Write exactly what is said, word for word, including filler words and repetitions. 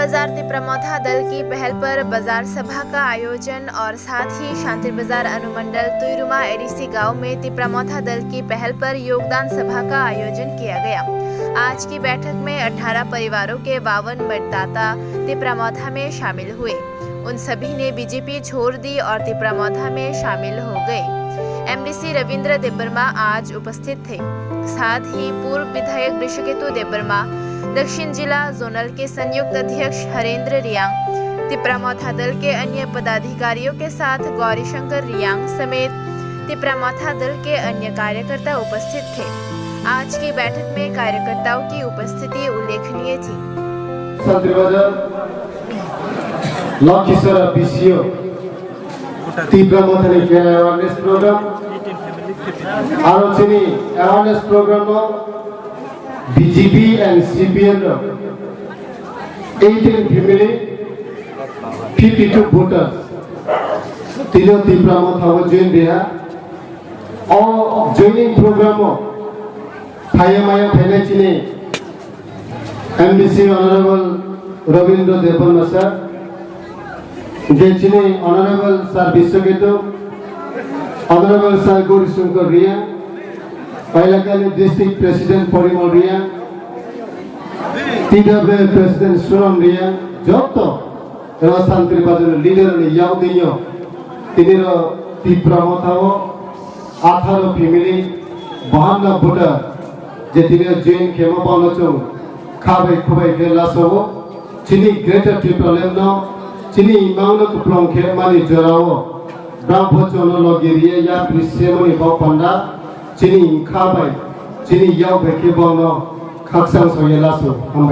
बाजार तिप्रा मोथा दल की पहल पर बाजार सभा का आयोजन और साथ ही शांति बाजार अनुमंडल तुइरुमा एडीसी गांव में तिप्रा मोथा दल की पहल पर योगदान सभा का आयोजन किया गया। आज की बैठक में अठारह परिवारों के बावन मतदाता तिप्रा मोथा में शामिल हुए। उन सभी ने बीजेपी छोड़ दी और तिप्रा मोथा में शामिल हो गए। एमडीसी रविंद्र देबबर्मा आज उपस्थित थे। साथ ही पूर्व विधायक वृषकेतु देबबर्मा, दक्षिण जिला जोनल के संयुक्त अध्यक्ष हरेंद्र रियांग, तिप्रा मोथा दल के अन्य पदाधिकारियों के साथ गौरी शंकर रियांग समेत तिप्रा मोथा दल के अन्य कार्यकर्ता उपस्थित थे। आज की बैठक में कार्यकर्ताओं की उपस्थिति उल्लेखनीय थी। Santir Bazar, Lakhishara B C O, Tipra Mothani Fair Awareness Program, aro chini awareness program o B J P and C P M rok eighteen family, fifty-two voters, tino Tipra Motha o join riha. O joining program o phaiya maya phainai chini M D C Honorable Rabindra Debbarma sir, je chini Honorable Sir Biswaketu, Honorable Sir Gauri Shankar Reang, elakani District President Porimal Reang, T W A President Suram Reang, joto ro Santir Bazar ni leader ni yakni yo, tini ro Tipra Motha o atharo family, bahanna voter, je tini join khemo bono chwng kha bai khubai khe laso o, chini Greater Tipraland no, chini imang no kuplong khe mani jora o, brang pho chwng no logi riye yapri semani bok panda, chini kha bai, chini yak bai khe bono khakchang soye laso, hambai.